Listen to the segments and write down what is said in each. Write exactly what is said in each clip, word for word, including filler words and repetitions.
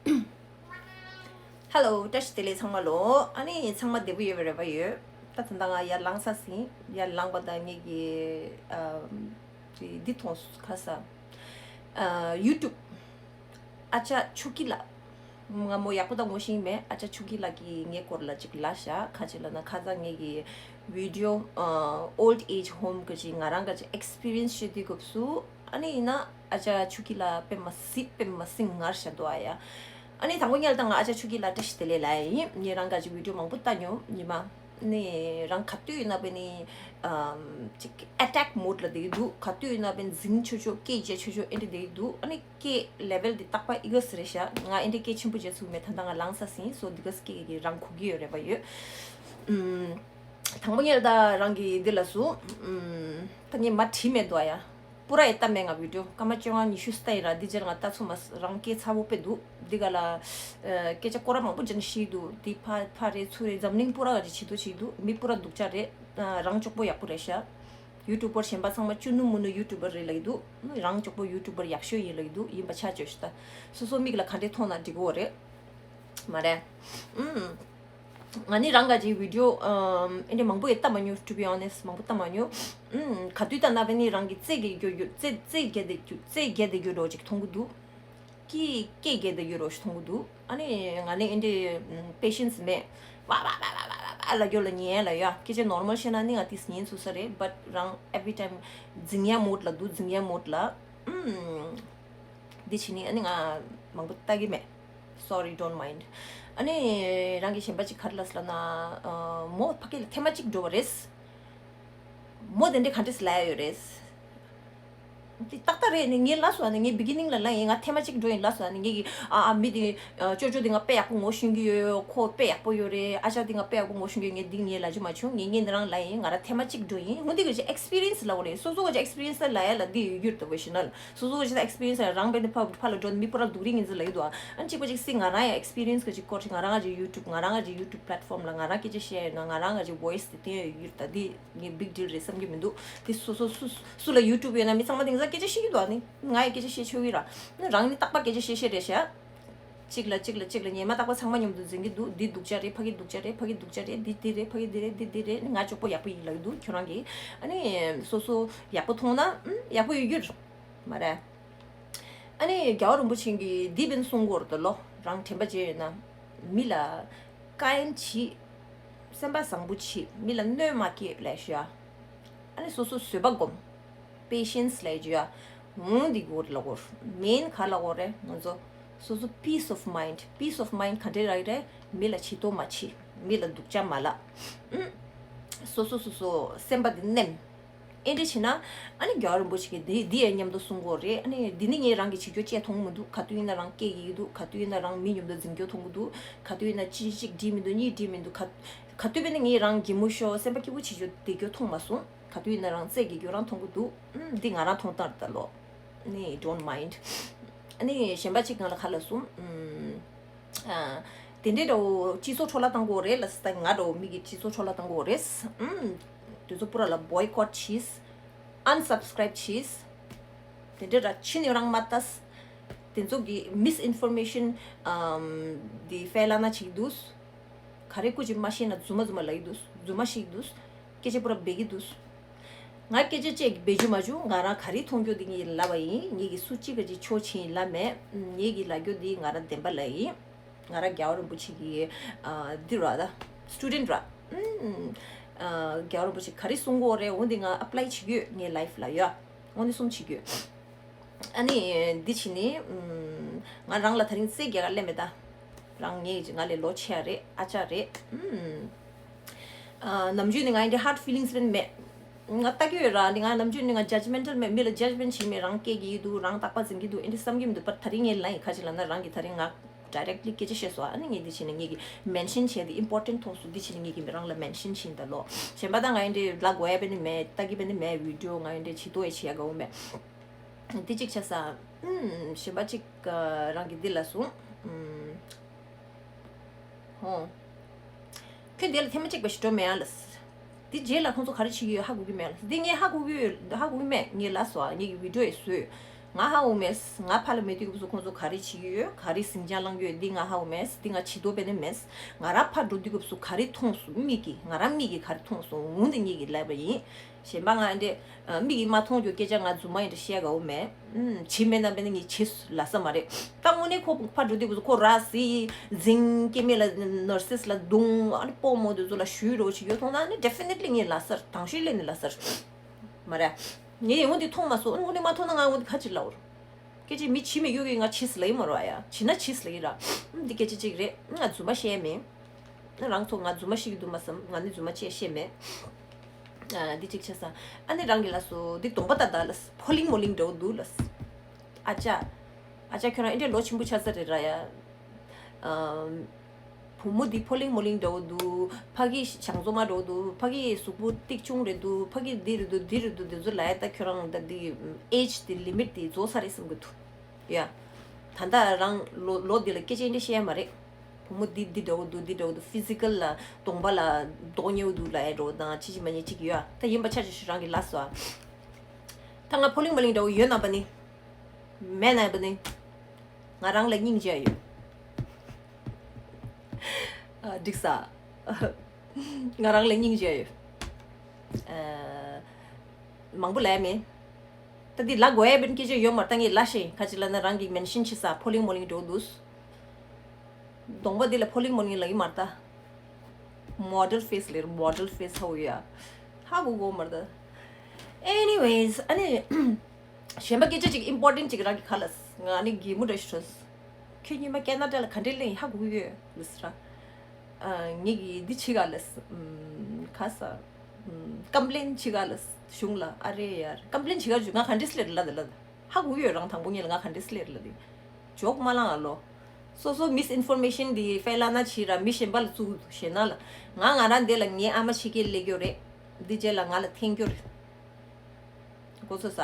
ཧེ་ལོ། བཀྲ་ཤིས་བདེ་ལེགས་ཚང་མ་ལོ། ཨ་ནི་ཚང་མ་བདེ་པོ་ཡོད་པའི་རེ་བ་ཡོད། ད་ད་ལྟ་ང་ཡར་ལངས་ས་ཟིན། ཡར་ལངས་པ་དང་ངེད་ཀྱི་ཨམ། འདི་མཐོང་སོང་། ཁ་ས་ཨ། ཡུ་ཊུབ། ཨ་ཅག་ཆོས་སྐྱིད་ལགས། ང་མོ་ཡག་པོ་ད་ངོ་ཤེས་མེད། ཨ་ཅག་ཆོས་སྐྱིད་ལགས་ཀྱིས་ངའི་སྐོར་ལ་ཅིག་ལབ་ཤག་ཁ་ཅིག་ལབ་ན་ཁ་སང་ངེད་ཀྱི་བི་ཌི་ཡོ་ཨ། old age home གི་ཅིག་ང་རང་གི་ཅིག་ཨེགས་པི་རི་ཡན་སི་བཤད་དུས་སྐབས་སུ། ཨ་ནི་ཡིན་ན་ཨ་ཅག་ཆོས་སྐྱིད་ལགས་དཔེ་མ་སྲིད་དཔེ་མ་སྲིད་ངར་ཤ་འདུག་ཨ་ཡ། ཨ་ནི་དང་པོ་ཉིད་ལ་ད་ང་ཨ་ཅག་ཆོས་སྐྱིད་ལགས་བཀྲ་ཤིས་བདེ་ལེགས་ལབ་ཡ་ཡིན། ངས་རང་ག་ཅིག་བི་ཌི་ཡོ་མང་པོ་ལྟ་མྱོང་ཉི་མ། ནི་རང་ག་དུས་ཡིན་ན་བས་ནི་ཨམ། ཅིག་ཨེ་ཊེག་མོཌ་ལ་བསྡད་ཀྱི་འདུག་ག་དུས་ཡིན་ན་བས་འཛིང་ཆོག་ཆོག་སྐད་རྒྱག་ཆོག་ཆོག་ཨེ་འདྲ་བསྡད་ཀྱི་འདུག་ཨ་ནི་སྐད་ལེ་ཝལ་འདི་རྟག་པ་ཨི་ག་སི་རེད་ཤག་ང་ཨེ་འདྲ་སྐད་ཆེན་པོ་རྒྱག་ཚུགས་མེད། ད་ལྟ་ང་ལངས་ས་ཟིན་སོ་འདི་ག་སི་སྐད་ཀྱི་རང་གོ་གི་ཡོད་རེད་པ་ཡོད། ཨམ། དང་པོ་ཉིད་ལ་ད་རང་གི་འདི་ལ་སུ། ཨམ། ད་ངས་མ་བྲིས་མེད་འདུག་ཨ་ཡ། པུ་ར་ཡེ་ལྟ་མེད་ང་བི་ཌི་ཡོ། སྐར་མ་བཅོ་ལྔ་ཉི་ཤུ་ལྟ་ཡིན་ར། འདི་རྗེས་ང་ལྟ་ཚུགས་མ་སོང་། རང་སྐད་ཚ་བོ་དཔེ་འདུག་འདི་ག་ལ་ཨ། སྐད་ཆ་སྐོར་ར་མང་པོ་ཅིག་ཤེས་འདུག་འདི་ཕ་ཕ་རེད་ཚུར་རེད། འཛམ་གླིང་པུ་ར་ག་ཅིག་བྱེད་དུ་བྱེད་འདུག་མི་པུ་ར་སྡུག་ཅག་རེད། ཨ། རང་ལྕོགས་པོ་ཡག་པོ་རེད་ཤག་ཡུ་ཊུབ་པར་གཞན་པ་ཚང་མ་ཅུ་ནུ་མུ་ནུ་ཡུ་ཊུབ་པར་རེད་ལབ་ཀྱི་འདུག་རང་ལྕོགས་པོ་ཡུ་ཊུབ་པར་ཡག་ཤོས་ཡིན་ལབ་ཀྱི་འདུག་ཡིན་པ་ཆ་བཅོས་ཤིག་ད། སོ་སོ་མིག་ལ་ག་འདྲས་མཐོང་ན་འགྲིག་གི་རེད། མ་རེད། ཨུམ། ང་ནི་རང་ག་ཅིག་བི་ཌི་ཡོ་ཨམ། ཨེ་འདྲ་མང་པོ་ཡང་ལྟ་མ་མྱོང་། to be honest མང་པོ་ལྟ་མ་མྱོང་། ཨུམ། ག་དུས་ལྟ་ན་བས་ནི་རང་གི་རྩེ་རྒྱལ་རྒྱུ་རྒྱུ་རྩེ་རྩེ་རྒྱལ་དེ་རྒྱུ་རྩེ་རྒྱལ་དེ་རྒྱུ་འགྲོ་ཅིག་མཐོང་གི་འདུག་སྐད་སྐད་རྒྱལ་དེ་རྒྱུ་འགྲོ་ཅིག་མཐོང་གི་འདུག་ཨ་ནི་ང་ནི་ཨེ་འདྲ་པེ་ཤན་སི་མེད། ཝ་ཝ་ཝ་ལ་རྒྱུ་ལ་ཉན་ལ་ཡ། སྐད་ཆ་ནོར་མལ་བཤད་ན་ནི་ང་ཏིས་ཉན་ཚུགས་ས་རེད། བཊ་རང་every time འཛིང་ཡ་མོཌ་ལ་འདུག་འཛིང་ཡ་མོཌ་ལ། ཨུམ། འདི་བྱས་ནི་ཨ་ནི་ང་མང་པོ་ལྟ་གི་མེད། Sorry, don't mind. ཨ་ནི་རང་གི་གཞན་པ་ཅིག་ག་རེ་ལབ་སོང་ལབ་ན། ཨ། མོ་ཕ་གི་ལ་ཐེངས་མ་གཅིག་འགྲོ་བ་རེད། མོ་དེ་འདྲས་ག་འདྲས་ལབ་ཡ་ཡོད་རེད། འདི་ཏག་ཏག་རེད། ནི་ངས་ལབ་སོང་ནི་ངས་བི་གི་ནིང་ལ་ལབ་ཡིན། ང་ཐེངས་མ་གཅིག་འགྲོ་ཡིན་ལབ་སོང་ནི་ངས་ཀྱི་ཨ་ཨ་མི་དེ་ཨ་ཅོ་ཅོ་དེ་ང་དཔེ་ཡག་པོ་ངོ་ཤེས་ཀྱི་ཡོད། ཁོ་དཔེ་ཡག་པོ་ཡོད་རེད། ཨ་ཅག་དེ་ང་དཔེ་ཡག་པོ་ངོ་ཤེས་ཀྱི་ཡོད། ངས་འདི་ངས་ལབ་རྒྱུ་མ་བྱུང་། ངས་ངས་འདི་རང་ལབ་ཡིན། ང་རང་ཐེངས་མ་གཅིག་འགྲོ་ཡིན། འོ་འདི་གི་ཨེགས་པི་རི་ཡན་སི་ལབ་དགོས་རེད། སོ་སོ་གི་ཨེགས་པི་རི་ཡན་སི་ལབ་ཡ་ལ་འདི་ཡོད་རྒྱུ་རེད་ད། བོ་ཤི་ནལ། སོ་སོ་གི་ཨེགས་པི་རི་ཡན་སི་རང་དཔེ་འདི་ཕ་ཕ་ལ་འགྲོ་མི་པུ་ར་སྡུག་རིགས་ཡིན་ཟེར་ལབ་ཡོད་དོ། ཨ་ནི་གཅིག་པ་གཅིག་སྲིད་ང་རང་ཡ་ཨེགས་པི་རི་ཡན་སི་གི་གཅིག་སྐོར་ཅིག་ང་རང་གི་ཡུ་ཊུབ་ང་རང་གི་ཡུ་ཊུབ་པ་ལེཊ་ཕོམ་ལ་ང་རང་སྐད་ཆ་བཤད་ཡོད་ན། ང་རང་གི་ཝོ་ཡིས་དེ་བསྟན་ཡོད་ཡོད་ད། འདི་ངས་བིག་ཌིལ་རེད་བསམ་གྱི་མི་འདུག་དེ་སོ་སོ་སུ་སུ་ལ་ཡུ་ཊུབ་ཡོད་ན་མི་ཚང་མ་དེང་སང་སྐད་ཆ་བཤད་ཀྱི་འདུག་ཨ་ནི་ང་ཡི་སྐད་ཆ་བཤད་ཆོག་གི་ར། རང་ནི་རྟག་པར་སྐད་ཆ་བཤད་བཤད་རེད་ཤག་གཅིག་ལ་གཅིག་ལ་གཅིག་ལ་ཉི་མ་རྟག་པར་ཚང་མ་མཉམ་དུ་འཛིང་གི་འདུག་འདི་སྡུག་ཅག་རེད། ཕ་གི་སྡུག་ཅག་རེད། ཕ་གི་སྡུག་ཅག་རེད། འདི་འདི་རེད། ཕ་གི་འདི་རེད། འདི་འདི་རེད། ང་ལྕོགས་པོ་ཡག་པོ་ཡིན་ལབ་ཀྱི་འདུག་ཁྱོད་རང་གིས་ཨ་ནི་སོ་སོ་ཡག་པོ་མཐོང་ན་ཨུམ་ཡག་པོ་ཡོད་རྒྱུ་རེད། མ་རེད། ཨ་ནི་རྒྱལ་བ་རིན་པོ་ཆེ་གིས་འདི་བན་གསུང་གོ་ར་ད་ལོ། རང་དྲན་པ་བརྗེད་ཡོད་ན། མི་ལ་ཀ་ཡན་བྱེད། སེམས་པ་བཟང་པོ་བྱེད། མི་ལ་གནོད་མ་སྐྱེལ་ལབ་ཞུ་ཡ། ཨ་ནི་སོ་སོ་བཟོད་པ་སྒོམ། པེ་ཤན་སི་ལབ་ཞུ་ཡ། འོང་འདི་གོ་ར་ལ་གོ་ར། མེན་ག་ལ་གོ་རེད། ང་ཚོ་སོ་སོ་པིས་ཨོཕ་མའིན་ཌི། པིས་ཨོཕ་མའིན་ཌི་ག་འདྲས་རག་གི་རེད། མི་ལ་བྱེད་གཏོང་མ་བྱེད། མི་ལ་སྡུག་ཅག་མ་ལབ། ཨུམ། སོ་སོ་སོ་སོ་སེམས་པ་འདི་ནེམ། ཨེ་འདྲ་བྱས་ན། ཨ་ནི་རྒྱལ་བ་རིན་པོ་ཆེ་གིས་འདི་འདི་ཡང་མཉམ་དུ་གསུང་གི་ཡོད་རེད། ཨ་ནི་འདི་ནི་ངས་རང་གི་བྱེད་རྒྱུ་བཅས་མཐོང་གི་མི་འདུག་ག་དུས་ཡིན་ན་རང་སྐད་ཡིག་འདུག་ག་དུས་ཡིན་ན་རང་མི་མཉམ་དུ་འཛིང་རྒྱུ་མཐོང་གི་འདུག་ག་དུས་ཡིན་ན་ཅི་ཞིག་འགྲིག་མི་འདུག་གཉིས་འགྲིག་མི་འདུག་ག་ག་དུས་བས་ན་ངས་རང་གད་མོ་ཤོར་སེམས་པ་སྐྱིད་པོ་བྱེད་རྒྱུ་བསྡད་རྒྱུ་མཐོང་མ་སོང་། ག་དུས་ཡིན་ན་རང་རྩེད་རྒྱག་རྒྱུ་རང་མཐོང་གི་འདུག་ཨུམ། འདི་ང་རང་མཐོང་སྟངས་རེད་ད་ལོ། ནི་don't mind། ཨ་ནི་གཞན་པ་གཅིག་ང་ལ་ག་ལབ་སོང་། ཨུམ། ཨ། དེ་འདྲའི་འདྲ་བོ་སྤྱི་ཚོགས་འཕྲོ་བརླག་བཏང་དགོས་རེད་ལ། ད་ང་འདྲ་བོ་མི་གི་སྤྱི་ཚོགས་འཕྲོ་བརླག་བཏང་དགོས་རེད། ཨུམ། དེ་ཚོ་པུ་ར་ལ་བོའི་ཀོཊ་བྱས། ཨན་སབ་སི་ཀ་རའིབ་བྱས། དེ་འདྲའི་འདྲ་ཕྱི་ནས་རང་མ་ལྟ། དེ་ཚོ་གི་མིས་ཨིན་ཕོར་མེ་ཤན་ཨམ། དེ་ཧྥེ་ལ་ན་བྱེད་ཀྱི་འདུག་ག་རེ་སྐུ་མཁྱེན་མ་ཤེས་ན་རྫུན་མ་རྫུན་མ་ལབ་ཀྱི་འདུག་རྫུན་མ་བཤད་ཀྱི་འདུག་སྐད་ཆ་པུ་ར་སྦས་ཀྱི་འདུག་ང་སྐད་ཆ་བཅས་ཀྱི་སྦས་རྒྱུ་མ་བྱུང་། ང་རང་ག་རེ་མཐོང་རྒྱུ་འདི་ངས་ལབ་པ་ཡིན། ངས་ཀྱི་སུ་གཅིག་ག་ཅིག་ཕྱོགས་ཕྱིན་ཡིན་ལབ་མེད། ངས་ཀྱི་ལབ་རྒྱུ་འདི་ང་རང་བདེན་པ་ལབ་ཡིན། ང་རང་རྒྱལ་བ་རིན་པོ་ཆེ་གི་ཨ་འདི་ར་ད་སི་ཊུ་ཌེན་ཊི་ར། ཨུམ། ཨ་རྒྱལ་བ་རིན་པོ་ཆེ་ག་རེ་གསུང་གི་ཡོད་རེད། འོ་འདི་ང་ཨེབ་ལའི་བྱེད་ཀྱི་ཡོད་ངའི་ལའིཕ་ལ་ཡ། འོ་འདི་གསུང་བྱེད་ཀྱི་ཡོད། ཨ་ནི་འདི་བྱས་ནི། ཨུམ། ང་རང་ལ་ད་རིང་རྩེད་རྒྱག་ག་སླེབས་མེད་ད། རང་ངའི་ང་ལས་ལོ་ཆེ་ཡ་རེད། ཨ་ཅག་རེད། ཨུམ། ཨ་ནམ་རྒྱུན་ནི་ང་འདི་ཧར་ཊི་ཕི་ལིང་སི་རེད་མེད། ང་ལྟ་གི་ཡོད་ར། འདི་ང་ནམ་རྒྱུན་ནི་ང་ཇཇ་མེན་ཊལ་མེད། མི་ལ་ཇཇ་མེན་ཊི་བྱེད་མེད། རང་སྐད་ཀྱི་ཡིད་དུ་རང་རྟག་པ་འཛིན་གྱི་འདུག་ཨེ་འདྲ་བསམ་གྱི་མི་འདུག་པར་ད་རིང་ངས་ལབ་ཡིན། ཁ་ཅིག་ལབ་ན་རང་གི་ད་རིང་ང་ཌའི་རེག་ལི་སྐད་ཆ་བཤད་སོང་། ཨ་ནི་ངས་འདི་བྱས་ནས་ངས་ཀྱི་མེན་ཤན་བྱས་ཏེ་ཨིམ་པོར་ཊེན་ཊི་མཐོང་སོང་། འདི་བྱས་ནས་ངས་ཀྱི་མི་རང་ལ་མེན་ཤན་བྱས་ཡིན་ད་ལོ། གཞན་པ་ད་ང་ཡིན་འདྲེ་ལ་གོ་ཡ་བས་ནི་མེད། ལྟ་གི་བས་ནི་མེད། བི་ཌིའོ་ང་ཡིན་འདྲེ་བྱེད་དོ་ཡ་བྱེད་ཡ་དགའ་བོ་མེད། འདི་གཅིག་ཆ་ས། ཨུམ། གཞན་པ་གཅིག་རང་གི་འདི་ལ་སོང་། ཨུམ། ཧོ། ཁྱོད་འདི་ལ་ཐེངས་མ་གཅིག་པ་ཞིག་འགྲོ་མེད་ཨ་ལ། འདི་རྗེས་ལ་ཁོང་ཚོ་ག་རེ་བྱེད་ཀྱི་ཡོད་ཧ་གོ་གི་མེད་ལ། འདི་ངས་ཧ་གོ་གི་ཡོད་ཧ་གོ་གི་མེད། ངས་ལབ་སོང་ཨ། ངས་ཀྱི་བི་ཌིའོ་ཡི་བཟོས། ང་ཧ་གོ་མེད། ང་ཕ་ལ་མེད་དུས་སྐབས་སུ་ཁོང་ཚོ་ག་རེ་བྱེད་ཀྱི་ཡོད། ག་རེ་ཟིང་ཆ་བསླང་གི་ཡོད། འདི་ང་ཧ་གོ་མེད། འདི་ང་བྱེད་དོ་བས་ནི་མེད། ང་རང་ཕ་འགྲོ་དུས་སྐབས་སུ་ག་རེ་མཐོང་སོང་། མིག་གིས། ང་རང་མིག་གིས་ག་རེ་མཐོང་སོང་། འོན་ཏེ་ངེད་ཀྱིས་ལབ་པ་ཡིན། གཞན་པ་ང་འདི་མིག་གིས་མ་མཐོང་རྒྱུ་སྐད་ཆ་ང་རྫུན་མ་ཡིན་འདྲ་བཤད་དགའ་བོ་མེད། ཨུམ། བྱེད་མེད་ན་བས་ནི་ངས་བྱེད་ལབ་ས་མ་རེད། ད་དངོས་གནས་ཁོ་ཕ་འགྲོ་དུས་སྐབས་སུ་ཁོ་ར་བཟི། འཛིང་། སྐྱེ་དམན་ལ་ནར་སིས་ལ་རྡུང་། ཨ་ནི་སྤོ་རྨོ་དེ་ཚོ་ལ་གཞུས་རོགས་བྱེད་ཡོད་མཐོང་ན་ནི་definitely ངས་ལབ་ས་རེད། དང་ཤོས་ལས་ནི་ལབ་ས་རེད། མ་རེད། ངས་ཡིན་འོ་འདི་མཐོང་མ་སོང་། འོ་འདི་མ་མཐོང་ན་ང་འོ་འདི་ག་ཅིག་ལབ་འོར། སྐད་ཆ་མི་བྱེད་མི་ཡོད་གི་ང་བྱེད་ལ་ཡིན་མ་རོ་ཨ་ཡ། བྱེད་ན་བྱེད་ལ་ཡིན་ར། འདི་སྐད་ཆ་ཅིག་རེད། ང་རྫུན་མ་བཤད་མེད། རང་ཚོ་ང་རྫུན་མ་བཤད་ཀྱི་འདུག་མ་བསམ། ང་ནི་རྫུན་མ་བཤད་བཤད་མེད། ཨ་འདི་གཅིག་བྱས་ས། ཨ་ནི་རང་གི་ལ་སོ་འདི་གདོང་པ་ཏག་ཏག་ལ་ཕོ་ལིང་མོ་ལིང་འདྲ་བོ་འདུག་ལ། ཨ་ཅག་ཨ་ཅག་ཁྱོད་རང་ཨེ་འདྲ་ལོ་ཆེན་པོ་ཆགས་ས་རེད་ར་ཡ། ཨམ། བུ་མོ་འདི་ཕོ་ལིང་མོ་ལིང་འདྲ་བོ་འདུག་ཕ་གི་བྱང་བཙོ་མ་འདྲ་བོ་འདུག་ཕ་གི་གཟུགས་པོ་ཏིག་ཆུང་རེད་འདུག་ཕ་གི་འདི་རེད་འདུག་འདི་རེད་འདུག་འདི་ཚོ་ལ་ཡ། ད་ཁྱོད་རང་ད་འདི་age འདི་limit འདི་རྫོགས་ཚར་རེད་བསམ་གི་འདུག་ཡ། ད་ལྟ་རང་ལོ་ལོ་འདི་ལ་སྐད་ཆ་འདི་བཤད་ཡ་མ་རེད། བུ་མོ་འདི་འདི་འདྲ་བོ་འདུག་འདི་འདྲ་བོ་འདུག physical ལ་གདོང་པ་ལ་མདོག་ཉེ་བོ་འདུག་ལ་ཡ་འདྲ་བོ་དང་ཅི་ཅི་མ་ཉེ་ཅིག་ཡོད། ད་ཡིན་པ་ཆ་ཅིག་ཞུ་རང་གི་ལ་སོ། ད་ང་ཕོ་ལིང་མོ་ལིང་འདྲ་བོ་ཡོད་ན་པ་ནི། མེད་ན་པ་ནི། ང་རང་ལ་སྙིང་རྗེ་ཡོད། ཨ། འགྲིག་ས། ང་རང་ལ་སྙིང་རྗེ་ཡོད། ཨ། མང་པོ་ལབ་མེད། ད་འདི་ལབ་དགོས་ཡ་པའི་སྐད་ཆ་ཡོད་མ་རེད། ད་ངས་ལབ་ཤེས། ག་ཅི་ལབ་ན་རང་གིས་མེན་ཤན་བྱེད་ས་ཕོ་ལིང་མོ་ལིང་འགྲོ་འདུག་གདོང་པ་འདི་ལ་ཕོ་ལིང་མོ་ལིང་ལབ་ཀྱི་མ་རེད་ད། མོ་ཌལ་ཕེ་སི་ལབ་རེད། མོ་ཌལ་ཕེ་སི་ཧོ་ཡ། ཧ་གོ་གོ་མ་རེད་ད། Anyways ཨ་ནི། གཞན་པ་སྐད་ཆ་ཅིག་ཨིམ་པོར་ཊེན་ཊི་ཅིག་རང་གི་ཁ་ལ། ང་ནི་གད་མོ་འདྲ་ཞིག་ཧྲོས། ཁྱོད་ཉི་མ་ཁེ་ན་ཌ་ལ་ག་འདྲས་སླེབས་ཡིན་ཧ་གོ་གི་ཡོད་ལབ་ས་ར། ཨ། ངེད་ཀྱིས་འདི་བྱེད་ག་ལབ། ཨམ། ག་ས། ཨམ། ཀམ་པི་ལེན་བྱེད་ག་ལབ་གཞུང་ལ། ཨ་རེ་ཡར་ཀམ་པི་ལེན་བྱེད་ག་ཞུ། ང་ག་འདྲས་སླེབས་ལབ་ད་ལབ་ད། ཧ་གོ་གི་ཡོད་རང་དང་པོ་ཉིད་ལ་ང་ག་འདྲས་སླེབས་ལབ་དེ། ཇོག་མ་ལང་ཨ་ལོ། སོ་སོ་མིས་ཨིན་ཕོར་མེ་ཤན་འདི་ཧྥེ་ལ་ན་བྱེད་ར་མི་གཞན་པ་ལ་བཙུགས་ཞེ་ན་ལ། ང་ང་རང་འདི་ལ་ངའི་ཨ་མ་ཕྱི་རྒྱལ་སླེབས་ཡོད་རེད། འདི་རྗེས་ལ་ང་ལ་འཐེན་རྒྱུ་རེད། གོ་སོང་ས།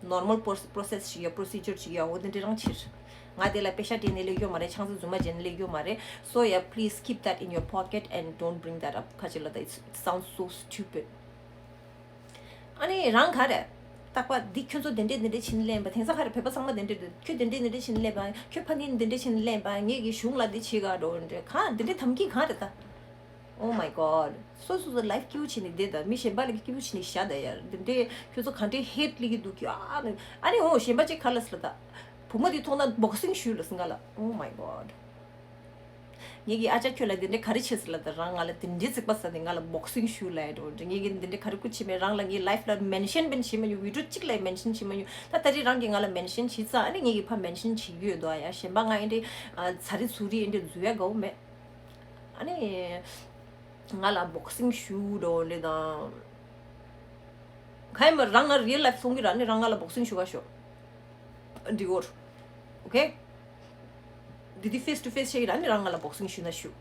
ནོར་མལ་པོ་རོ་སེ་སི་ཞིག་ཡོད། པོ་རོ་སི་ཇར་ཞིག་ཡོད། འོ་དེ་འདྲ་རང་ཕྱིར། ང་དེ་ལ་པེ་ཤ་སྤྲད་ནས་སླེབས་ཡོད་མ་རེད། ཆང་ས་རྫུན་མ་བརྗེས་ནས་སླེབས་ཡོད་མ་རེད། So yeah, please keep that in your pocket and don't bring that up. ཁ་ཅིག་ལ་ད། It sounds so stupid. ཨ་ནི་རང་ག་རེ། རྟག་པར་འདི་ཁྱོད་ཚོ་དེ་འདྲས་དེ་འདྲས་བྱེད་ནས་སླེབས་པ། དེང་སང་ག་རེ་བོད་པ་ཚང་མ་དེ་འདྲས་འདུག་ཁྱོད་དེ་འདྲས་དེ་འདྲས་བྱེད་ནས་སླེབས་པ། ཁྱོད་ཕ་ནི་དེ་འདྲས་བྱེད་ནས་སླེབས་པ། ངེད་ཀྱི་གཞུང་ལ་འདི་བྱེད་ག་འགྲོ་འདྲས་གང་དེ་འདྲས་དམ་གྱི་གང་རེད་ད། Oh my god. སོ་སོ་སོ་ལའིཕ་སྐྱིད་པོ་བྱེད་ནས་བསྡད་ད། མི་གཞན་པ་ལ་སྐྱིད་པོ་བྱེད་ནས་བཞག་ད་ཡར། དེ་འདྲས་ཁྱོད་ཚོ་ག་འདྲས་ཧེ་ཊི་སླེབས་ཀྱི་འདུག་ཀྱ། ཨ་ནི་ཨ་ནི་འོ་གཞན་པ་ཅིག་ག་ལ་སླེབས་ད། བུ་མོ་དེ་མཐོང་ན་བོག་སིང་ཞུ་ལ་སི་ང་ལ། Oh my god. ངེད་ཀྱི་ཨ་ཅག་ཁྱོད་ལ་དེ་འདྲས་ག་རེ་བྱས་ཟེར་ལབ་ད། རང་ང་ལ་དེ་འདྲས་རྩིག་པ་ཟ་ནས་ང་ལ་བོག་སིང་ཞུ་ལབ་ཡ་འགྲོ་འདྲ། ངེད་ཀྱིས་དེ་འདྲས་ག་རེ་ཀུ་བྱས་མེད། རང་ལ་ངའི་ལའིཕ་ལ་མེན་ཤན་བན་བྱས་མ་མྱོང་། བི་ཌི་ཡོ་གཅིག་ལ་མེན་ཤན་བྱས་མ་མྱོང་། ད་ད་རེས་རང་གིས་ང་ལ་མེན་ཤན་བྱས་ཙང་ཨ་ནི་ངེད་ཀྱིས་ཕར་མེན་ཤན་བྱེད་ཀྱི་ཡོད་དོ་ཨ་ཡ། གཞན་པ་ང་ཨེ་འདྲས་ཨ་ཚ་རི་ཚུ་རི་ཨེ་འདྲས་འཛུལ་ཡ་དགའ་བོ་མེད། ཨ་ནི་ང་ལ་བོག་སིང་ཞུ་འགྲོ་འདྲ་དང་། ག་ཡིན་མ་རང་ང་རི་ཡལ་ལའིཕ་སོང་གི་ར་ནི་རང་ང་ལ་བོག་སིང་ཞུ་ག་ཤོག་འདི་གོར། ཨོ་ཁེ། འདི་འདི་ཕེས་ཊུ་ཕེས་བྱེད་ཀྱི་ར་ནི་རང་ང་ལ་བོག་སིང་ཞུ་ན་ཞུ།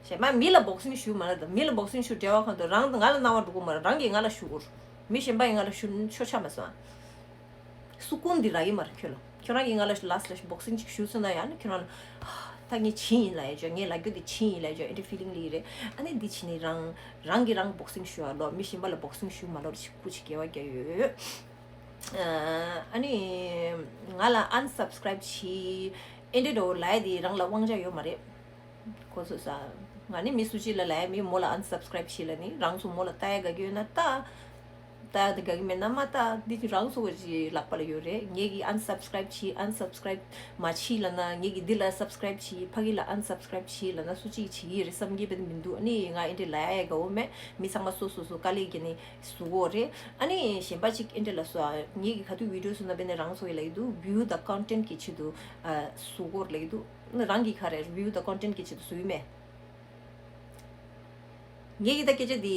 གཞན་པ་མི་ལ་བོག་སིང་ཞུ་མ་ལ་དང་མི་ལ་བོག་སིང་ཞུ་འབྲེལ་བ་གང་དུ་རང་ང་ལ་སྣང་བ་འགྲོ་གི་མ་རེད། རང་གིས་ང་ལ་ཞུ་གོར། མི་གཞན་པ་ཡིས་ང་ལ་ཞུ་ཆོག་ཆ་མ་སོང་ཨ། སུ་ཀུན་འདི་ར་ཡི་མ་རེད་ཁྱོད་ལ། ཁྱོད་རང་གིས་ང་ལ་ལ་སི་ལ་བོག་སིང་ཅིག་ཞུ་སོང་ན་ཡང་ནི་ཁྱོད་རང་ལ། ད་ངས་བྱིན་ཡིན་ལ་ཡ་ཅོ། ངས་ལ་རྒྱུ་འདི་བྱིན་ཡིན་ལ་ཡ་ཅོ། ཨེ་འདྲ་ཕི་ལིང་ལི་རེད། ཨ་ནི་འདི་བྱིན་ནི་རང་རང་གིས་རང་བོག་སིང་ཞུ་ཨ་ལོ། མི་གཞན་པ་ལ་བོག་སིང་ཞུ་མ་ལོ་ཞིག་ཀུ་ཅིག་དགེ་བ་རྒྱག་ཡོད། ཨ་ནི་ང་ལ་ཨན་སབ་སི་ཀ་རའིབ་བྱེད། ཨེ་འདྲ་འགྲོ་ལ་ཡ་དེ་རང་ལ་དབང་ཆ་ཡོད་མ་རེད། གོ་སོང་ས། ང་ནི་མི་སུ་གཅིག་ལ་ལ་ཡ་མི་མོ་ལ་ཨན་སབ་སི་ཀ་རའིབ་བྱེད་ལ་ནི་རང་ཚོ་མོ་ལ་ལྟ་ཡ་དགའ་གི་ཡོད་ན་ལྟ། ལྟ་ཡ་དེ་དགའ་གི་མེད་ན་མ་ལྟ། འདི་རང་ཚོ་གི་ལག་པ་ལ་ཡོད་རེད། ངེད་ཀྱིས་ཨན་སབ་སི་ཀ་རའིབ་བྱེད། ཨན་སབ་སི་ཀ་རའིབ་མ་བྱེད་ལ་ན་ངེད་ཀྱིས་འདི་ལ་སབ་སི་ཀ་རའིབ་བྱེད། ཕ་གི་ལ་ཨན་སབ་སི་ཀ་རའིབ་བྱེད་ལ་ན་སུ་གཅིག་བྱེད་ཀྱི་རེད་བསམ་གྱི་བས་མི་འདུག་ཨ་ནི་ང་ཨེ་འདྲ་ལ་ཡ་དགའ་བོ་མེད། མི་ཚང་མ་སོ་སོ་སོ་དཀའ་ལས་བརྒྱབ་ནས་བཟོ་གོ་རེད། ཨ་ནི་གཞན་པ་གཅིག་ཨེ་འདྲ་ལ་སོ་ཨ། ངེད་ཀྱིས་ག་དུས་བི་ཌི་ཡོ་བཟོ་ན་བས་ནས་རང་ཚོ་ཡི་ལ་ཡི་འདུག་བིའུ་དང་ཀོན་ཊེན་ཊི་གི་ཆེད་དུ་ཨ་བཟོ་གོ་རེད་ལ་ཡི་འདུག་རང་གི་ཁ་རེ་བིའུ་དང་ཀོན་ཊེན་ཊི་གི་ཆེད་དུ་བཟོ་ཡི་མེད། ངེད་ཀྱི་ད་སྐད་ཆ་འདི་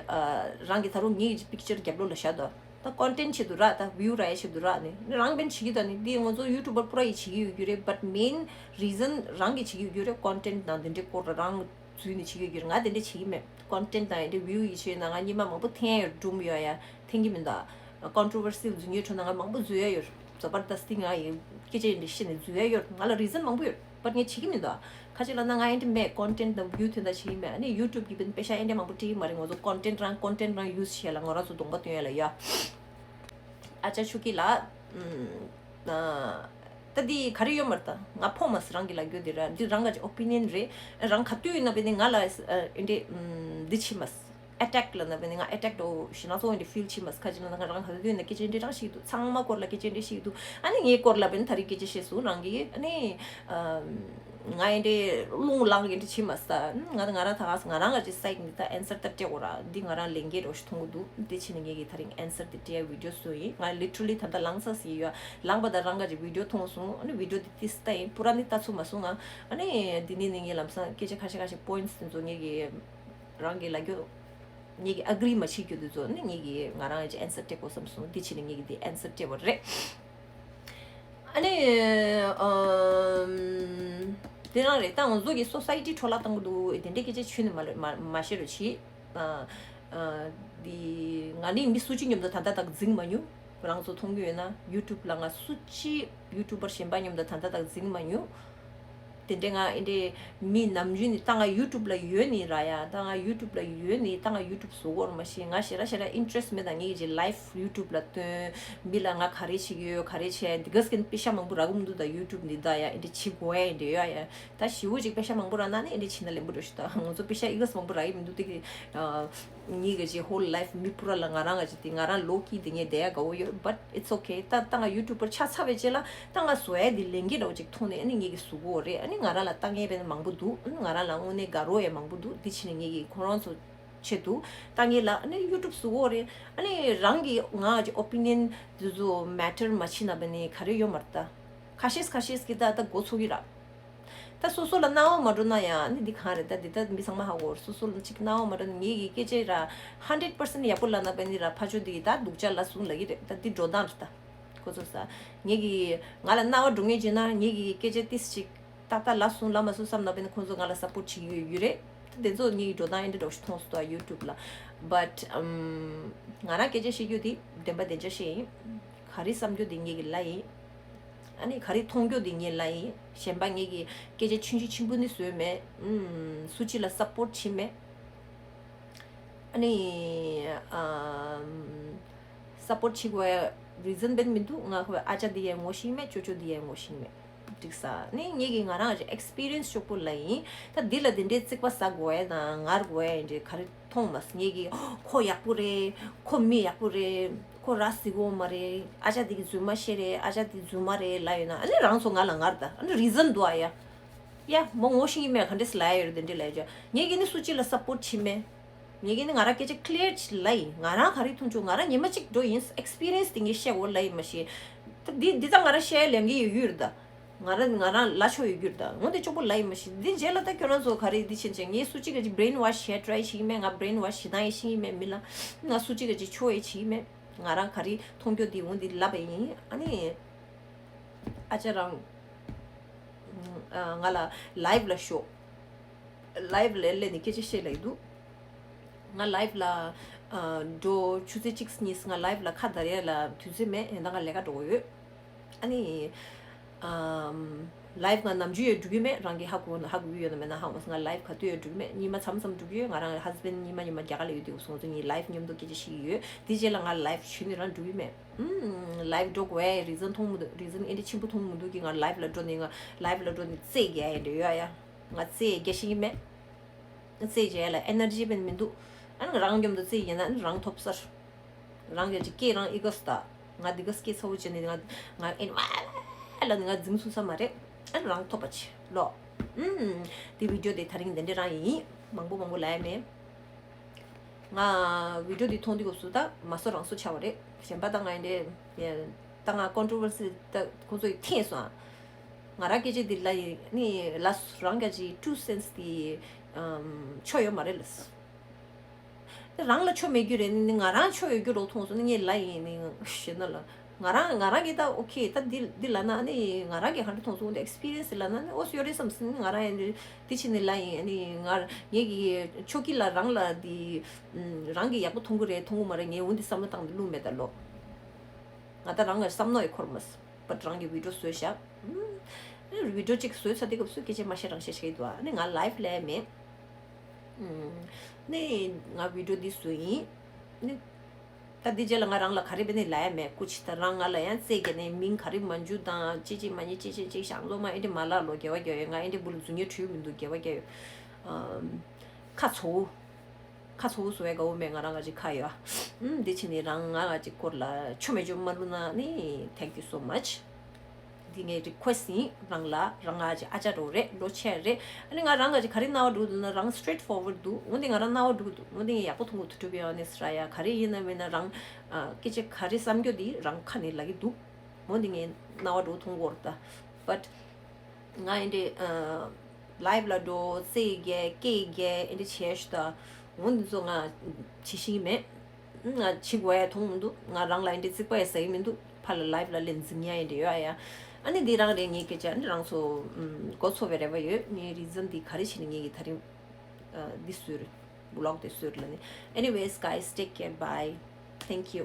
ཨ་རང་གི་ད་རུང་ངེད་ཀྱི་པིག་ཅར་རྒྱབ་ལོགས་ལ་བཞག་དོ། ད་ཀོན་ཊེན་ཊི་ཆེད་དུ་རག་ད་བིའུ་རག་ཡ་ཆེད་དུ་རག་ནི་ནི་རང་བན་བྱེད་ཀྱི་ད་ནི་འདི་ང་ཚོ་ཡུ་ཊུབ་པར་པུ་ར་ཡི་བྱེད་ཀྱི་ཡོད་རྒྱུ་རེད། བཊ་མེན་རི་ཛན་རང་གི་བྱེད་ཀྱི་ཡོད་རྒྱུ་རེད། ཀོན་ཊེན་ཊི་དང་འདི་འདྲའི་སྐོར་ལ་རང་འཛུལ་ནས་བྱེད་ཀྱི་ཡོད་རྒྱུ་རེད། ང་དེ་འདྲ་བྱེད་ཀྱི་མེད། ཀོན་ཊེན་ཊི་དང་འདི་འདྲའི་བིའུ་ཡི་ཆེད་ན་ང་སྙེ་མ་མང་པོ་འཐེན་ཡ་ཡོད་སྒྲུང་ཡོད་ཡ། འཐེན་གྱི་མི་འདུག་ཀོན་ཊོ་ཝར་སི་ཡལ་རྫུན་གྱི་ཁྲོད་ན་ང་མང་པོ་འཛུལ་ཡ་ཡོད། ཛ་བར་དསྟི་ང་ཡི་སྐད་ཆ་ཡིན་འདི་བཤད་ནས་འཛུལ་ཡ་ཡོད། ང་ལ་རི་ཛན་མང་པོ་ཡོད། བཊ་ངས་བྱེད་ཀྱི་མི་འདུག་ག་ཅི་ལབ་ན་ང་ཨེ་འདྲ་མེད། ཀོན་ཊེན་ཊི་དང་བིའུ་དོན་དག་བྱེད་ཀྱི་མེད། ཨ་ནི་ཡུ་ཊུབ་ཀྱི་བན་པེ་ཤ་ཨེ་འདྲ་མང་པོ་སྤྲད་ཀྱི་མ་རེད། ང་ཚོ་ཀོན་ཊེན་ཊི་རང་ཀོན་ཊེན་ཊི་རང་ཡུ་སི་བྱེད་ལ་ང་རང་ཚོ་གདོང་པ་སྟོན་ཡ་ལ་ཡ། ཨ་ཅག་ཆུ་སྐྱིད་ལགས། ཨུམ། ད་འདི་ག་རེ་ཡོད་མ་རེད། ད་ང་ཕོ་མ་སི་རང་གི་ལ་རྒྱུ་འདི་ར་འདི་རང་ག་ཅི་ཨོ་པི་ནི་ཡན་རེད། རང་ག་དུས་ཡིན་ན་བས་ནི་ང་ལ་འདི་ཆི་མ་སི་ཨ་ཊེག་ལ་ན་བས་ནི་ང་ཨ་ཊེག་འགྲོ་ཞེ་ན་ཚོ་འདི་ཕིལ་ཆི་མ་སི་ཁ་ཅི་ན་ང་རང་ག་དུས་ཡིན་ན་སྐད་ཆ་འདི་རང་ཞིག་འདུག་ཚང་མ་སྐོར་ལ་སྐད་ཆ་འདི་ཞིག་འདུག་ཨ་ནི་ངའི་སྐོར་ལ་བས་ནི་ད་རེས་སྐད་ཆ་བཤད་སོང་རང་གི་ཨ་ནི། ང་ཡིན་ཏེ་རླུང་ལངས་ཡིན་ཏེ་ཕྱིན་མ་ས། ང་ང་རང་ད་ག་ང་རང་ག་ཅི་སའིཊ་འདི་ད་ཨན་སར་ད་སྤྲད་གོ་ར་འདི་ང་རང་ལེན་གེ་རོ་ཞིག་མཐོང་གི་འདུག་འདི་ཕྱིན་ནས་ངེད་ཀྱི་ད་རིང་ཨན་སར་འདི་སྤྲད་ཡ་བི་ཌིའོ་བཟོ་ཡིན། ང་ལི་ཊི་ར་ལི་ད་ད་ལངས་ས་སི་ཡོད། ལངས་པ་ད་རང་ག་ཅི་བི་ཌིའོ་མཐོང་སོང་། ཨ་ནི་བི་ཌིའོ་འདི་ཏིས་ད་ཡིན་པུ་ར་ནི་ད་ཚུ་མ་སོང་ང་། ཨ་ནི་འདི་ནི་ནི་ངའི་ལམ་སང་སྐད་ཆ་ཁ་ཤས་ཁ་ཤས་པོ་ཡིན་སི་དེ་ཚོ་ངེད་ཀྱི་རང་གི་ལ་རྒྱོ་ངེད་ཀྱི་ཨ་གི་རི་མ་བྱེད་རྒྱུ་དེ་ཚོ་ནི་ངེད་ཀྱི་ང་རང་ག་ཅི་ཨན་སར་སྤྲད་གོ་བསམ་སོང་། འདི་ཕྱིན་ནས་ངེད་ཀྱི་འདི་ཨན་སར་སྤྲད་པ་རེད། ཨ་ནི། ཨམ། དེ་རང་རེད། ད་ང་ཚོ་གི་སོ་སའི་ཊི་འཕྲོ་བརླག་བཏང་གི་འདུག་དེ་འདྲའི་སྐད་ཆ་ཆུ་ནས་མ་ལ་མ་མ་བཤད་རོགས་གྱིས། ཨ། ཨ། འདི་ང་ནི་མི་སུ་གཅིག་མཉམ་དུ་ད་ལྟ་དག་འཛིང་མ་མྱོང་། རང་ཚོ་མཐོང་རྒྱུ་ཡོད་ན་ཡུ་ཊུབ་ལ་ང་སུ་གཅིག་ཡུ་ཊུབ་པར་གཞན་པ་མཉམ་དུ་ད་ལྟ་དག་འཛིང་མ་མྱོང་། དེ་འདྲའི་ང་ཨེ་འདྲའི་མི་ནམ་རྒྱུན་ནི་ད་ང་ཡུ་ཊུབ་ལ་ཡོད་ནི་ར་ཡ། ད་ང་ཡུ་ཊུབ་ལ་ཡོད་ནི་ད་ང་ཡུ་ཊུབ་བཟོ་གོ་ར་མ་ཤེས། ང་ཞེ་ར་ཞེ་ར་ཨིན་ཊི་རེ་སི་མེད། ད་ངེད་ཀྱི་ལའིབ་ཡུ་ཊུབ་ལ་སྟོན་མི་ལ་ང་ག་རེ་བྱེད་ཀྱི་ཡོད་ག་རེ་བྱས་འདི་ག་སྐད་པེ་ཤ་མང་པོ་རག་གི་མི་འདུག་ད་ཡུ་ཊུབ་འདི་ད་ཡ་ཨེ་འདྲ་བྱེད་དགོས་ཡ་ཨེ་འདྲ་ཡོད་ཡ། ད་ཞི་བོ་ཅིག་པེ་ཤ་མང་པོ་རག་ན་ནི་ཨེ་འདྲ་བྱེད་ན་ལེན་པོ་འགྲོ་ཤི། ད་ང་ཚོ་པེ་ཤ་ཨི་ག་སི་མང་པོ་རག་གི་མི་འདུག་དེ་གི་ངེད་ཀྱི་ཧོལ་ལའིབ་མི་པུ་ར་ལ་ང་རང་ག་ཅི་དེ་ང་རང་ལོ་ཀི་དེ་ངས་བསྡད་ཡ་དགའ་བོ་ཡོད། བཊ་ཨིཊ་སི་ཨོ་ཁེ། ད་ད་ང་ཡུ་ཊུབ་པར་ཆགས་ཚར་བའི་རྗེས་ལ་ད་ང་བཟོ་ཡ་དེ་ལེན་གི་འདྲ་བོ་ཅིག་མཐོང་ནས་ཨ་ནི་ངེད་ཀྱི་གཟུགས་པོ་རེད། ཨ་ནི་ང་རང་ལ་ལྟ་མཁན་དཔེ་མང་པོ་འདུག་ཨ་ནི་ང་རང་ལ་དངོས་གནས་དགའ་རོགས་ཡ་མང་པོ་འདུག་དེ་ཕྱིན་ནས་ངེད་ཀྱི་ཁོ་རང་ཚོ་ཆེད་དུ་ལྟ་མཁན་ལ་ཨ་ནི་ཡུ་ཊུབ་གཟུགས་པོ་རེད། ཨ་ནི་རང་གི་ང་གི་ཨོ་པི་ནི་ཡན་དེ་ཚོ་མེ་ཊར་མ་བྱེད་ན་བ་ནི་ག་རེ་ཡོད་མ་རེད། ད་ཁ་ཤས་ཁ་ཤས་ཀྱི་ད་ད་མགོ་ཚོས་ཀྱི་ར། ད་སོ་སོ་ལ་སྣང་བ་མ་འགྲོ་ན་ཡང་ནི་འདི་གང་རེད། ད་འདི་ད་མི་ཚང་མ་ཧ་གོ་ར། སོ་སོ་ལ་ཅིག་སྣང་བ་མ་འགྲོ་ན་ངེད་ཀྱི་སྐད་ཆ་ར་ཧན་ཌེ་རེཌ་པར་སེན་ཊི་ཡག་པོ་ལབ་ན་བ་ནི་ར་ཕ་ཆོས་འདི་གི་ད་སྡུག་ཅག་ལབ་སོང་ལབ་ཀྱི་རེད། ད་འདི་འགྲོ་སྟངས་རེད། ད་ཁོ་ཚོ་ས་ངེད་ཀྱི་ང་ལ་སྣང་བ་འགྲོ་ངེས་བྱས་ན་ངེད་ཀྱི་སྐད་ཆ་ཏིས་ཅིག་ཏག་ཏག་ལབ་སོང་ལབ་མ་སོང་བསམ་ན་བ་ནི་ཁོ་ཚོ་ང་ལ་སབ་པོར་ཊི་བྱེད་ཀྱི་ཡོད་ཡོད་རེད། ད་དེ་ཚོ་ངེད་ཀྱི་འགྲོ་སྟངས་ཨེ་འདྲ་འདྲ་བོ་ཞིག་མཐོང་སོང་ད་ཡུ་ཊུབ་ལ། བཊ་ཨམ་ང་རང་སྐད་ཆ་བཤད་རྒྱུ་འདི་བདེན་པ་བདེན་ཆ་བཤད་ཡིན། ག་རེ་བསམ་རྒྱུ་འདི་ངེད་ཀྱི་ལབ་ཡིན། ཨ་ནི་ག་རེ་མཐོང་རྒྱུ་དེ་ངས་ལབ་ཡིན། གཞན་པ་ངེད་ཀྱི་སྐད་ཆ་ཆུང་ཆུང་ཆེན་པོ་ནི་བཟོས་མེད། ཨུམ། སུ་གཅིག་ལ་སབ་པོརཊ་བྱེད་མེད། ཨ་ནི་ཨམ། སབ་པོརཊ་བྱེད་དགོས་རི་ཛན་བེད་མི་འདུག་ང་ཁོའི་ཨ་ཅག་འདི་ཡང་ངོ་ཤེས་མེད། ཅོ་ཅོ་འདི་ཡང་ངོ་ཤེས་མེད། འགྲིག་ས་ནི་ངེད་ཀྱི་ང་རང་གི་ཨེག་སི་པི་རི་ཡན་སི་ཤོག་པོ་ལབ་ཡིན། ད་འདི་ལ་འདི་འདྲའི་རྩིག་པ་ཟ་དགོས་ཡ་དང་ངར་དགོས་ཡ་འདྲའི་ག་རེ་མཐོང་མ་སོང་། ངེད་ཀྱིས་ཁོ་ཡག་པོ་རེད། ཁོ་མི་ཡག་པོ་རེད། ཁོ་ར་ཟི་གོ་མ་རེད། ཨ་ཅག་དེ་གི་རྫུན་མ་བཤད་རེད། ཨ་ཅག་དེ་རྫུན་མ་རེད་ལབ་ཡོད་ན་ཨ་ནི་རང་ཚོ་ང་ལ་ངར་ད། ཨ་ནི་རི་ཛན་འདུག་ཨ་ཡ། ཡ་མོ་ངོ་ཤེས་ཀྱི་མེད། ག་འདྲས་ལབ་ཡོད་རེད། དེ་འདྲས་ལབ་ཡོད་ཅོ། ངེད་ཀྱིས་ནི་སུ་གཅིག་ལ་སབ་པོརཊ་བྱེད་མེད། ངེད་ཀྱིས་ནི་ང་རང་སྐད་ཆ་ཀི་ལི་ཡར་ཅིག་ལབ་ཡིན། ང་རང་ག་རེ་མཐོང་བྱུང་ང་རང་ཉི་མ་གཅིག་འགྲོ་ཡིན། ཨེག་སི་པི་རི་ཡན་སི་དེ་ངས་བཤད་འོ་ལབ་ཡིན་མ་གཞི། ད་འདི་འདི་ད་ང་རང་བཤད་ལས་འགན་ཡོད་རྒྱུ་རེད་ད། ང་རང་ང་རང་ལ་ཆོ་ཡོད་རྒྱུ་རེད་ད། འོ་འདི་གཅོག་པོ་ལབ་ཡིན་མ་གཞི། འདི་རྗེས་ལ་ད་ཁྱོད་རང་ཚོ་ག་རེ་འདི་ཕྱིན་ཆད་ངས་སུ་གཅིག་ག་ཅིག་བྷི་རེན་ཝ་ཤི་བྱས་ཊི་རའི་བྱེད་ཀྱི་མེད། ང་བྷི་རེན་ཝ་ཤི་བྱེད་སྟངས་ཡང་ཤེས་ཀྱི་མེད། མི་ལ་ང་སུ་གཅིག་ག་ཅིག་ཆོ་ཡང་བྱེད་ཀྱི་མེད། ང་རང་ག་རེ་མཐོང་རྒྱུ་འདི་འོ་འདི་ལབ་པ་ཡིན། ཨ་ནི་ཨ་ཅག་རང་ང་ལ་ལའིབ་ལ་ཤོག་ལའིབ་ལ་སླེབས་ནས་སྐད་ཆ་བཤད་ལ་ཡི་འདུག་ང་ལའིབ་ལ་ཨ་འགྲོ་ཆུ་ཚོད་གཅིག་གཉིས་ང་ལའིབ་ལ་ཁ་བརྡ་རེ་ལ་དུས་ཚོད་མེད། ཡིན་ད་ང་ལས་ཀ་འགྲོ་གི་ཡོད། ཨ་ནི་ཨམ་ལའིབ་ང་ནམ་རྒྱུན་ཡོད་འགྲོ་གི་མེད། རང་གི་ཧ་གོ་ན་ཧ་གོ་གི་ཡོད་ན་མེད་ན་ཧ་གོ་མ་སོང་། ང་ལའིབ་ག་དུས་ཡོད་འགྲོ་གི་མེད། ཉི་མ་མཚམས་མཚམས་འགྲོ་གི་ཡོད། ང་རང་ཧ་སི་བེན་ཌི་ཉི་མ་ཉི་མ་རྒྱ་གར་ལ་ཡོད་དུས་སོང་ཙང་ངའི་ལའིབ་མཉམ་དུ་སྐད་ཆ་བཤད་ཀྱི་ཡོད། དེ་རྗེས་ལ་ང་ལའིབ་ཞུས་ནས་རང་འགྲོ་གི་མེད། ཨུམ། ལའིབ་འགྲོ་དགོས་ཡ་རི་ཛན་མཐོང་མི་འདུག་རི་ཛན་ཨེ་འདྲ་ཆེན་པོ་མཐོང་མི་འདུག་གི་ང་ལའིབ་ལ་འགྲོ་ནས་ང་ལའིབ་ལ་འགྲོ་ནས་རྩེད་རྒྱག་ཡ་འདྲ་ཡོད་ཡ། ང་རྩེད་རྒྱག་ཤེས་ཀྱི་མེད། རྩེད་རྒྱག་ཡ་ལ་ཨེ་ནར་ཇི་དཔེ་མི་འདུག་ཨ་ནི་རང་མཉམ་དུ་རྩེད་ཡིན་ན་ཨ་ནི་རང་ཐོབ་སར། རང་གི་ཅིག་སྐད་རང་ཨི་གོ་སི་ད། ང་འདི་ག་སྐད་ཚ་བོ་བྱས་ནས་ང་ང་ཨེ་ནི་ཝ་ལ་ནི་ང་འཛིང་སུ་ས་མ་རེད། ཨ་ནི་རང་ཐོབ་པ་ཆེ་ལོ། ཨུམ། འདི་བི་ཌི་ཡོ་དེ་དེ་རིང་འདི་འདྲ་རང་ཡིན། མང་པོ་མང་པོ་ལབ་ཡ་མེད། ང་བི་ཌི་ཡོ་འདི་མཐོང་དུས་སྐབས་སུ་ད་མ་སོ་རང་སོ་ཆགས་པ་རེད། གཞན་པ་ད་ང་ཡིན་ཏེ་ད་ང་ཀོན་ཊོ་ཝར་སི་ད་ཁོང་ཚོ་ཡིས་འཐེན་སོང་ཨ། ང་རང་སྐད་ཆ་འདི་ལ་ཡིན་ནི་ལ་སུ་རང་སྐད་ཆ་ཊུ་སེན་སི་འདི་ཨམ་ཆོ་ཡོད་མ་རེད་ལ་སུ། ད་རང་ལ་ཆོ་མེད་རྒྱུ་རེད་ནི་ང་རང་ཆོ་ཡོད་རྒྱུ་རོ་མཐོང་སོང་ནི་ངས་ལ་ཡིན་ནི་ཞེ་ན་ལ། ང་རང་ང་རང་གིས་ད་ཨོ་ཁེ་ད་འདི་འདི་ལབ་ན་ནི་ང་རང་གིས་ག་འདྲ་མཐོང་སོང་འདི་ཨེག་སི་པི་རི་ཡན་སི་ལབ་ན་ནི་ཨོ་སི་ཡོད་རེད་བསམ་སོང་ནི་ང་རང་ཡང་འདི་འདི་ཕྱིན་ནི་ལ་ཡིན་ནི་ང་ངེད་ཀྱི་ཆོ་ཀི་ལ་རང་ལ་འདི་རང་གིས་ཡག་པོ་མཐོང་གི་རེད་མཐོང་གི་མ་རེད་ངས་འོ་འདི་བསམ་བློ་བཏང་ནི་ལུགས་མེད་ད་ལོ། ང་ད་རང་གི་བསམ་མནོ་ཡི་འཁོར་མ་སོང་བ་རང་གི་བི་ཌི་ཡོ་བཟོས་བཞག་བི་ཌི་ཡོ་གཅིག་བཟོས་ཚར་དུས་སྐབས་སུ་སྐད་ཆ་མ་བཤད་རང་བཤད་བཤད་ཀྱི་འདུག་ཨ་ནི་ང་ལའིབ་ལས་མེད། ནི་ང་བི་ཌི་ཡོ་འདི་བཟོས་ཡིན། ནི་ ད་འདི་རྗེས་ལ་ང་རང་ལ་ག་རེ་བེ་ནི་ལ་ཡ་མེད་ཀུ་ཅི། ད་རང་ང་ལ་ཡང་རྩེ་རྒྱ་ནས་མིང་ག་རེ་མ་འཇུ་དང་ཅི་ཅི་མ་ཉི་ཅི་ཅི་ཅི་ཞང་ལོ་མ་ཨེ་འདྲི་མ་ལ་ལོ་དགེ་བ་དགེ་ཡོད། ང་ཨེ་འདྲི་བུ་ལ་རྫུ་ཉེ་བྲུས་མི་འདུག་དགེ་བ་དགེ་ཡོད། ཁ་ཚོ་ཁ་ཚོ་བཟོ་བའི་དགའ་བོ་མེད། ང་རང་ག་ཅིག་ཁ་ཡོད། ཨུམ་འདི་ཕྱི་ནི་རང་ང་ག་ཅིག་སྐོར་ལ་ཆོ་མེ་ཆོ་མ་ལུ་ན་ནི། Thank you so much. འདི་ངའི་request་ཡིན་རང་ལ། རང་ང་ཅིག་ཨ་ཅག་འགྲོ་རེད། ལོ་ཆེ་རེད། ཨ་ནི་ང་རང་ག་ཅིག་ག་རེ་རྣ་བ་འགྲོ་འདུག་ན་རང་straight forward་འདུག་འོ་འདི་ང་རང་རྣ་བ་འགྲོ་འདུག་འོ་འདི་ངས་ཡག་པོ་མཐོང་གི་འདུག་to be honest ར་ཡ། ག་རེ་ཡིན་ན་མིན་ན་རང་སྐད་ཆ་ག་རེ་བསམ་རྒྱུ་འདི་རང་ཁ་ནས་ལབ་ཀྱི་འདུག་འོ་འདི་ངས་རྣ་བ་འགྲོ་མཐོང་གི་ཡོད་རེད་ད། But ང་ཨེ་འདྲི་live་ལ་འགྲོ། རྩེ་རྒྱ་སྐད་རྒྱ་ཨེ་འདྲི་བྱས་ཤི་ད། འོ་འདི་ཚོ་ང་བྱེད་ཤེས་ཀྱི་མེད། ང་བྱེད་དགོས་ཡ་མཐོང་མི་འདུག་ང་རང་ལ་ཨེ་འདྲི་རྩིག་པ་ཡ་ཟ་གི་མི་འདུག་ཕར་ལ་live་ལ་ལན་འཛིན་ཡ་ཨེ་འདྲི་ཡོད་ཨ་ཡ། ཨ་ནི་འདི་རང་རེད། ངའི་སྐད་ཆ་ཨ་ནི་རང་ཚོ་ཨམ་མགོ་ཚོ་བའི་རེ་བ་ཡོད། ངའི་reason་འདི་ག་རེ་བྱས་ནས་ངས་ཀྱི་ད་རིང་ཨ་འདི་བཟོས་རེད། Vlog་འདི་བཟོས་རེད་ལ་ནི། Anyways guys, take care, bye, thank you.